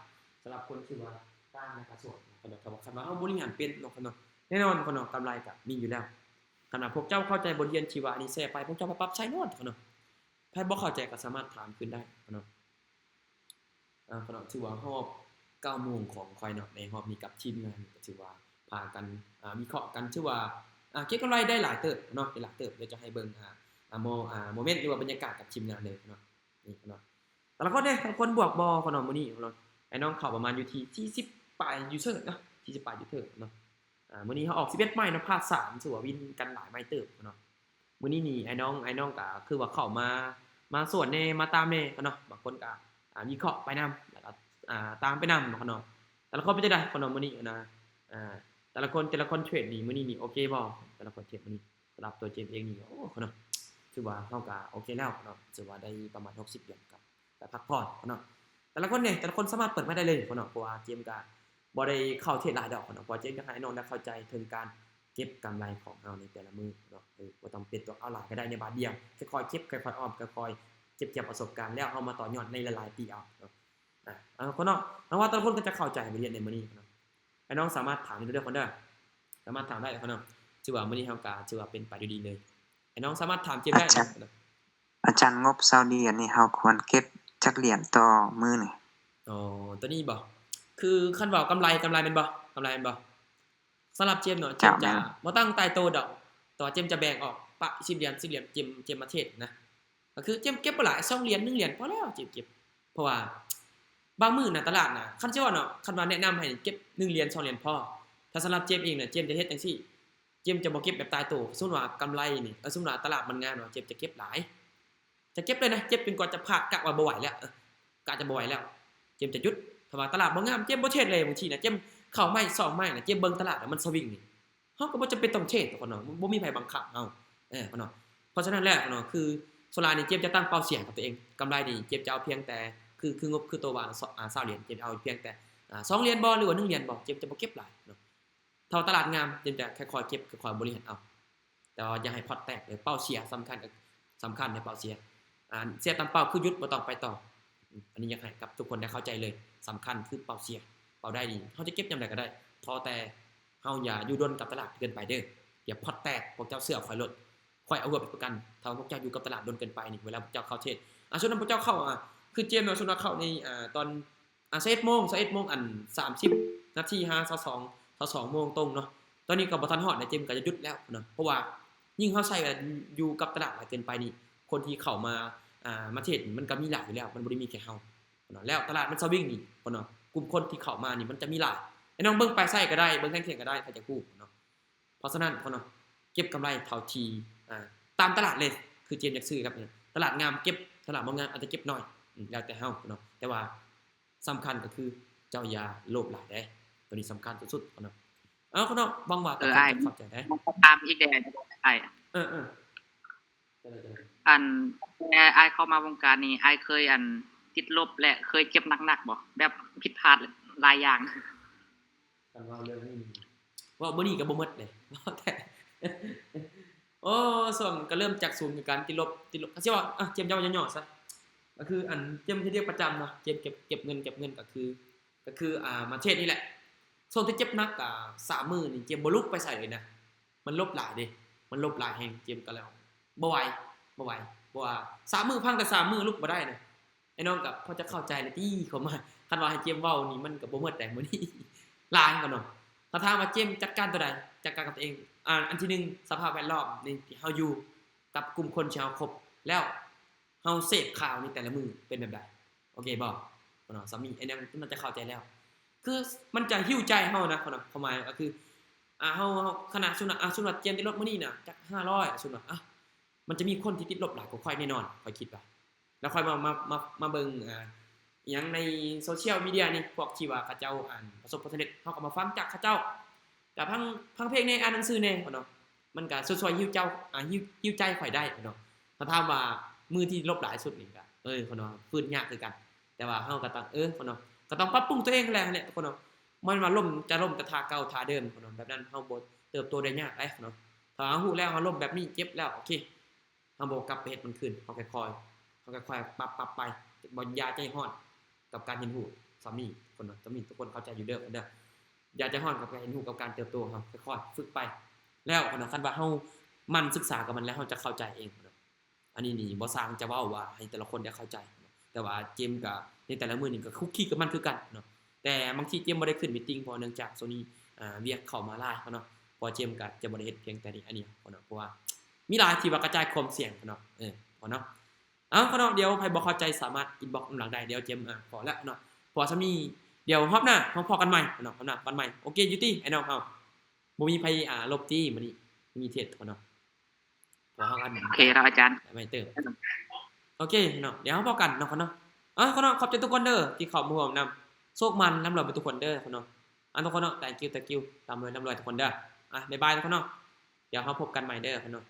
ສຳລັບຄົນທີ່ວ່າຕາມໃນການສອນເນາະ. ແຕ່ວ່າຄັນວ່າເຮົາບໍລິຫານເປັນເນາະ ແນ່ນອນເນາະ ກຳໄລກໍມີຢູ່ແລ້ວ. ຄັນວ່າພວກເຈົ້າເຂົ້າໃຈບົດຮຽນທີ່ວ່າອັນນີ້ແຊໄປ ພວກເຈົ້າໄປປັບໃຊ້ໂລດເນາະ. ໃຜບໍ່ເຂົ້າໃຈກໍສາມາດຖາມຄືນໄດ້ເນາະ. ອ່າ ເນາະ ຖືວ່າຮອບເກົ້າໂມງຂອງຂ້ອຍເນາະ ໃນຮອບນີ້ກັບທີມງານກໍຖືວ່າພາກັນ ອ່າ ວິເຄາະກັນ ຖືວ່າ ອ່າ ເກັບກຳໄລໄດ້ຫຼາຍເຕີບເນາະ ໄດ້ຫຼາຍເຕີບ. ດຽວຈະໃຫ້ເບິ່ງ ອ່າ ໂມ ອ່າ ໂມເມັນ ຫຼືວ່າບັນຍາກາດກັບທີມງານເລີຍເນາະ. ນີ້ເນາະ ແຕ່ລະຄົນເດ້ ແຕ່ລະຄົນບວກບໍ່ເນາະ ມື້ນີ້ເນາະ ໄອ້ນ້ອງເຂົ້າປະມານຢູ່ທີ່ສີ່ສິບປາຍຢູເຊີເນາະ ສີ່ສິບປາຍຢູເທີເນາະ. ອ່າ ມື້ນີ້ເຮົາອອກສິບເອັດໄມ້ເນາະ ພາດສາມ ຖືວ່າວິນກັນຫຼາຍໄມ້ເຕີບເນາະ. ມື້ນີ້ນີ້ ອ້າຍນ້ອງ ອ້າຍນ້ອງກະຄືວ່າເຂົ້າມາ ມາສວນແດ່ ມາຕາມແດ່ເນາະ. ບາງຄົນກະ ອ່າ ວິເຄາະໄປນຳ ແລ້ວກະ ອ່າ ຕາມໄປນຳເນາະ. ແຕ່ລະຄົນເປັນຈັ່ງໃດເນາະ ມື້ນີ້ນະ? ອ່າ ແຕ່ລະຄົນ ແຕ່ລະຄົນເທຣດນີ້ ມື້ນີ້ນີ້ໂອເຄບໍ່? ແຕ່ລະຄົນເທຣດມື້ນີ້ ສຳລັບຕົວເຈມເອງນີ້ ໂອ້ ເນາະ ຖືວ່າເຮົາກະໂອເຄແລ້ວເນາະ ຖືວ່າໄດ້ປະມານຫົກສິບຫຼຽນ ກະໄປພັກຜ່ອນເນາະ. ແຕ່ລະຄົນເດ ແຕ່ລະຄົນສາມາດເປີດມາໄດ້ເລີຍເນາະ ເພາະວ່າເຈມກະບໍ່ໄດ້ເຂົ້າເທຣດຫຼາຍດອກເນາະ ເພາະວ່າເຈມຢາກໃຫ້ນ້ອງໄດ້ເຂົ້າໃຈເຖິງການເກັບກຳໄລຂອງເຮົາໃນແຕ່ລະມື້ເນາະ. ເອີ ບໍ່ຕ້ອງເປັນຕົວເອົາຫຼາຍກໍໄດ້ໃນບາດດຽວ ຄ່ອຍໆເກັບ ຄ່ອຍໆອອມ ຄ່ອຍໆເກັບກ່ຽວປະສົບການ ແລ້ວເຮົາມາຕໍ່ຍອດໃນຫຼາຍໆປີເອົາເນາະ. ອ່າ ເອົາ ເນາະ ຫວັງວ່າແຕ່ລະຄົນກໍຈະເຂົ້າໃຈບົດຮຽນໃນມື້ນີ້ເນາະ. ອ້າຍນ້ອງສາມາດຖາມໄດ້ເດີ ຄົນເດີ ສາມາດຖາມໄດ້ເນາະ. ຖືວ່າມື້ນີ້ເຮົາກະຖືວ່າເປັນໄປດ້ວຍດີເລີຍ. ອ້າຍນ້ອງສາມາດຖາມເຈມໄດ້ເນາະ. ອາຈານ ງົບຊາວດຽນນີ້ເຮົາຄວນເກັບຈັກຫຼຽນຕໍ່ມື້ນີ້? ອໍ ຕົວນີ້ບໍ? ຄືຄັນເວົ້າກຳໄລ ກຳໄລແມ່ນບໍ? ກຳໄລແມ່ນບໍ? ສຳລັບເຈມເນາະ ເຈມຈະບໍ່ຕັ້ງຕາຍໂຕດອກ ແຕ່ວ່າເຈມຈະແບ່ງອອກປະສິບຫຼຽນ ສິບຫຼຽນ ເຈມ ເຈມມາເທຣດນະ. ກໍຄືເຈມເກັບບໍ່ຫຼາຍ ສອງຫຼຽນ ໜຶ່ງຫຼຽນ ພໍແລ້ວ ເຈມເກັບ ເພາະວ່າບາງມື້ນະ ຕະຫຼາດນະ ຄັນຊິເວົ້າເນາະ ຄັນວ່າແນະນຳໃຫ້ເກັບໜຶ່ງຫຼຽນ ສອງຫຼຽນພໍ. ຖ້າສຳລັບເຈມເອງນະ ເຈມຈະເຮັດຈັ່ງຊີ້ ເຈມຈະບໍ່ເກັບແບບຕາຍໂຕ. ສົມມຸດວ່າກຳໄລນີ້ ເອີ ສົມມຸດວ່າຕະຫຼາດມັນງາມເນາະ ເຈມຈະເກັບຫຼາຍ ຈະເກັບເລີຍນະ ເກັບຈົນກວ່າຈະພາດ ກະວ່າບໍ່ໄຫວແລ້ວ ເອີ ກະຈະບໍ່ໄຫວແລ້ວ ເຈມຈະຢຸດ. ຖ້າວ່າຕະຫຼາດບໍ່ງາມ ເຈມບໍ່ເທຣດເລີຍ. ບາງທີນະ ເຈມເຂົ້າໄມ້ສອງໄມ້ນະ ເຈມເບິ່ງຕະຫຼາດແລ້ວມັນສະວິງນີ້ ເຮົາກໍບໍ່ຈຳເປັນຕ້ອງເທຣດເນາະ ບໍ່ມີໃຜບັງຄັບເຮົາ ເອີ ເນາະ. ເພາະສະນັ້ນແລ້ວເນາະ ຄືສ່ວນຫຼາຍນີ້ ເຈມຈະຕັ້ງເປົ້າສ່ຽງໃຫ້ຕົວເອງ ກຳໄລນີ້ ເຈມຈະເອົາພຽງແຕ່ ຄື ຄືງົບ ຄືໂຕວ່າ ຊ- ອ່າ ຊາວຫຼຽນ ເຈມຈະເອົາພຽງແຕ່ ອ່າ ສອງຫຼຽນບໍ ຫຼືວ່າໜຶ່ງຫຼຽນບໍ ເຈມຈະບໍ່ເກັບຫຼາຍເນາະ. ຖ້າວ່າຕະຫຼາດງາມ ເຈມຈະຄ່ອຍໆເກັບ ຄ່ອຍໆບໍລິຫານເອົາ ແຕ່ວ່າຢ່າໃຫ້ພອດແຕກເດີ ເປົ້າເສຍສຳຄັນ ສຳຄັນໃນເປົ້າເສຍ ອ່າ ເສຍຕາມເປົ້າຄືຢຸດ ບໍ່ຕ້ອງໄປຕໍ່. ອັນນີ້ຢາກໃຫ້ກັບທຸກຄົນໄດ້ເຂົ້າໃຈເລີຍ ສຳຄັນຄືເປົ້າເສຍ ເປົ້າໄດ້ນີ້ ເຮົາຈະເກັບຍາມໃດກໍໄດ້ ຂໍແຕ່ເຮົາຢ່າຢູ່ດົນກັບຕະຫຼາດເກີນໄປເດີ ຢ່າພອດແຕກ. ພວກເຈົ້າເຊື່ອຂ້ອຍໂລດ ຂ້ອຍເອົາຫົວໄປປະກັນ. ຖ້າພວກເຈົ້າຢູ່ກັບຕະຫຼາດດົນເກີນໄປນີ້ ເວລາພວກເຈົ້າເຂົ້າເທຣດ ອ່າ ຊ່ວງນັ້ນພວກເຈົ້າເຂົ້າ ອ່າ ຄືເຈມເນາະ ຊ່ວງນັ້ນເຂົ້າໃນ ອ່າ ຕອນ ອ່າ ຊາວເອັດໂມງ ຊາວເອັດໂມງ ອັນ ສາມສິບນາທີ ຫາ ຊາວສອງ ຊາວສອງໂມງຕົງເນາະ. ຕອນນີ້ກໍບໍ່ທັນຮອດນະ ເຈມກໍຈະຢຸດແລ້ວເນາະ ເພາະວ່າຍິ່ງເຮົາໃຊ້ ຢູ່ກັບຕະຫຼາດຫຼາຍເກີນໄປນີ້ ຄົນທີ່ເຂົ້າມາ ອ່າ ມາເທຣດນີ້ ມັນກໍມີຫຼາຍຢູ່ແລ້ວ ມັນບໍ່ໄດ້ມີແຄ່ເຮົາເນາະ. ແລ້ວຕະຫຼາດມັນສະວິງນີ້ເນາະ ກຸ່ມຄົນທີ່ເຂົ້າມານີ້ ມັນຈະມີຫຼາຍ. ໃຫ້ນ້ອງເບິ່ງປາຍໄຊກໍໄດ້ ເບິ່ງແທ່ງທຽນກໍໄດ້ ໃຜຈະຮູ້ເນາະ. ເພາະສະນັ້ນເນາະ ເກັບກຳໄລເທົ່າທີ່ ອ່າ ຕາມຕະຫຼາດເລີຍ ຄືເຈມຢາກຊື້ກັບ ຕະຫຼາດງາມເກັບ ຕະຫຼາດບໍ່ງາມອາດຈະເກັບໜ້ອຍ ອືມ ແລ້ວແຕ່ເຮົາເນາະ ແຕ່ວ່າສຳຄັນກໍຄືເຈົ້າຢ່າໂລບຫຼາຍເດ້ ຕົວນີ້ສຳຄັນສຸດໆເນາະ. ເອົາເນາະ ຫວັງວ່າ ເອີ ຕາມອີກແດ່ ອ້າຍ ເອີໆ ອັນ ແຕ່ອ້າຍເຂົ້າມາວົງການນີ້ ອ້າຍເຄີຍ ອັນ ຕິດລົບ ແລະ ເຄີຍເຈັບໜັກໆບໍ່? ແບບຜິດພາດຫຼາຍຢ່າງ. ຄັນເວົ້າເລື່ອງນີ້ ເວົ້າມື້ນີ້ກໍບໍ່ໝົດເດ້ ເວົ້າແທ້. ໂອ້ ຊ່ວງກໍເລີ່ມຈາກສູນ ການຕິດລົບ ຕິດລົບ ກໍຊິວ່າ ອ່ະ ຈຽມເວົ້າຫຍໍ້ໆຊະ ກໍຄື ອັນ ຈຽມເຮັດວຽກປະຈຳເນາະ ຈຽມເກັບ ເກັບເງິນ ເກັບເງິນ ກໍຄື ກໍຄື ອ່າ ມາເທຣດນີ້ແຫຼະ. ຊ່ວງທີ່ເຈັບໜັກ ອ່າ ສາມມື້ນີ້ ຈຽມບໍ່ລຸກໄປໃສເລີຍນະ ມັນລົບຫຼາຍເດ້ ມັນລົບຫຼາຍແຮງ ຈຽມກໍແລ້ວ ບໍ່ໄຫວ ບໍ່ໄຫວ ເພາະວ່າສາມມື້ ພັງແຕ່ສາມມື້ລຸກບໍ່ໄດ້ນະ. ອ້າຍນ້ອງກໍພໍຈະເຂົ້າໃຈແລ້ວຕິ ຄວາມໝາຍ ຄັນວ່າໃຫ້ຈຽມເວົ້ານີ້ ມັນກໍບໍ່ໝົດໃດມື້ນີ້ ຫຼາຍເນາະ. ຖ້າຖາມວ່າຈຽມຈັດການຕົວໃດ? ຈັດການກັບຕົວເອງ ອ່າ ອັນທີໜຶ່ງ ສະພາບແວດລ້ອມໃນທີ່ເຮົາຢູ່ ກັບກຸ່ມຄົນທີ່ເຮົາຄົບ ແລ້ວເຮົາເສບຂ່າວໃນແຕ່ລະມື້ເປັນແບບໃດ ໂອເຄບໍ່ເນາະ? ສ່ຳນີ້ອ້າຍນ້ອງໜ້າຈະເຂົ້າໃຈແລ້ວ ຄືມັນຈະຫິວໃຈເຮົານະເນາະ. ຄວາມໝາຍກໍຄື ອ່າ ເຮົາ ເຮົາ ຂະໜາດສົມມຸດ ອ່າ ສົມມຸດວ່າຈຽມຕິດລົບມື້ນີ້ນະ ຈັກຫ້າຮ້ອຍ ສົມມຸດວ່າ ອ່ະ ມັນຈະມີຄົນທີ່ຕິດລົບຫຼາຍກວ່າຂ້ອຍແນ່ນອນ ຂ້ອຍຄິດວ່າ. ແລ້ວຂ້ອຍມາ ມາ ມາ ມາເບິ່ງ ອ່າ ອີ່ຫຍັງໃນໂຊຊຽວມີເດຍນີ້ ພວກທີ່ວ່າເຂົາເຈົ້າ ອັນ ປະສົບຜົນສຳເລັດ ເຮົາກໍມາຟັງຈາກເຂົາເຈົ້າ ກໍຟັງ ຟັງເພງແດ່ ອ່ານໜັງສືແດ່ເນາະ. ມັນກໍຊ່ວຍໆ ຫິວເຈົ້າ ອ່າ ຫິວ ຫິວໃຈຂ້ອຍໄດ້ເນາະ. ຖ້າຖາມວ່າມື້ທີ່ລົບຫຼາຍສຸດນີ້ກໍ ເອີ ເນາະ ຟື້ນຍາກຄືກັນ ແຕ່ວ່າເຮົາກໍຕ້ອງ ເອີ ເນາະ ກໍຕ້ອງປັບປຸງຕົວເອງຫັ້ນແຫຼະ ຫັ້ນແຫຼະທຸກຄົນເນາະ. ມັນວ່າລົ້ມ ຈະລົ້ມແຕ່ທ່າເກົ່າທ່າເດີມເນາະ ແບບນັ້ນເຮົາບໍ່ເຕີບໂຕໄດ້ຍາກເດ້ເນາະ. ຖ້າເຮົາຮູ້ແລ້ວ ເຮົາລົ້ມແບບນີ້ ເຈັບແລ້ວ ໂອເຄ ເຮົາບໍ່ກັບໄປເຮັດມັນຄືນ ເຮົາຄ່ອຍໆ ເຮົາຄ່ອຍໆປັບ ປັບໄປ ບໍ່ ຢ່າໃຈຮ້ອນກັບການຮຽນຮູ້. ສ່ຳນີ້ທຸກຄົນເນາະ ສ່ຳນີ້ທຸກຄົນເຂົ້າໃຈຢູ່ເດີ ເດີ ຢ່າໃຈຮ້ອນກັບການຮຽນຮູ້ ກັບການເຕີບໂຕ. ເຮົາຄ່ອຍໆຝຶກໄປ ແລ້ວເນາະ ຄັນວ່າເຮົາໝັ່ນສຶກສາກັບມັນແລ້ວ ເຮົາຈະເຂົ້າໃຈເອງເນາະ. ອັນນີ້ນີ້ບໍ່ຊ່າງຈະເວົ້າວ່າໃຫ້ແຕ່ລະຄົນໄດ້ເຂົ້າໃຈ ແຕ່ວ່າເຈມກໍໃນແຕ່ລະມື້ນີ້ກໍຄຸກຄີກັບມັນຄືກັນເນາະ. ແຕ່ບາງທີເຈມບໍ່ໄດ້ຂຶ້ນມີດຕິງ ເພາະເນື່ອງຈາກຊ່ວງນີ້ ອ່າ ວຽກເຂົ້າມາຫຼາຍເນາະ. ເພາະເຈມກໍຈະບໍ່ໄດ້ເຮັດພຽງແຕ່ນີ້ ອັນນີ້ເນາະ ເພາະວ່າມີຫຼາຍທີ່ວ່າກະຈາຍຄວາມສ່ຽງເນາະ ເອີ ເນາະ. ເອົາເນາະ ດຽວໃຜບໍ່ເຂົ້າໃຈສາມາດອິນບັອກນຳຫຼັງໄດ້ ດຽວເຈມ ອ່າ ຂໍແລ້ວເນາະ. ເພາະວ່າສ່ຳນີ້ ດຽວຮອບໜ້າເຮົາພໍ້ກັນໃໝ່ເນາະ ຮອບໜ້າກັນໃໝ່. ໂອເຄຢູ່ຕິອ້າຍນ້ອງເຮົາ ບໍ່ມີໃຜ ອ່າ ລົບຕິມື້ນີ້ ມີເທດເນາະ. ໂອເຄແລ້ວອາຈານ ໄປເຕີມ ໂອເຄເນາະ ດຽວເຮົາພໍ້ກັນເນາະ. ເອົາເນາະ ຂອບໃຈທຸກຄົນເດີທີ່ເຂົ້າມາຮ່ວມນຳ ໂຊກໝັ້ນ ລ່ຳລວຍເບິດທຸກຄົນເດີເນາະ. ເອົາເນາະ thank you thank you ລ່ຳລວຍ ລ່ຳລວຍທຸກຄົນເດີ. ອາ ບາຍບາຍທຸກຄົນເນາະ ດຽວເຮົາພົບກັນໃໝ່ເດີເນາະ.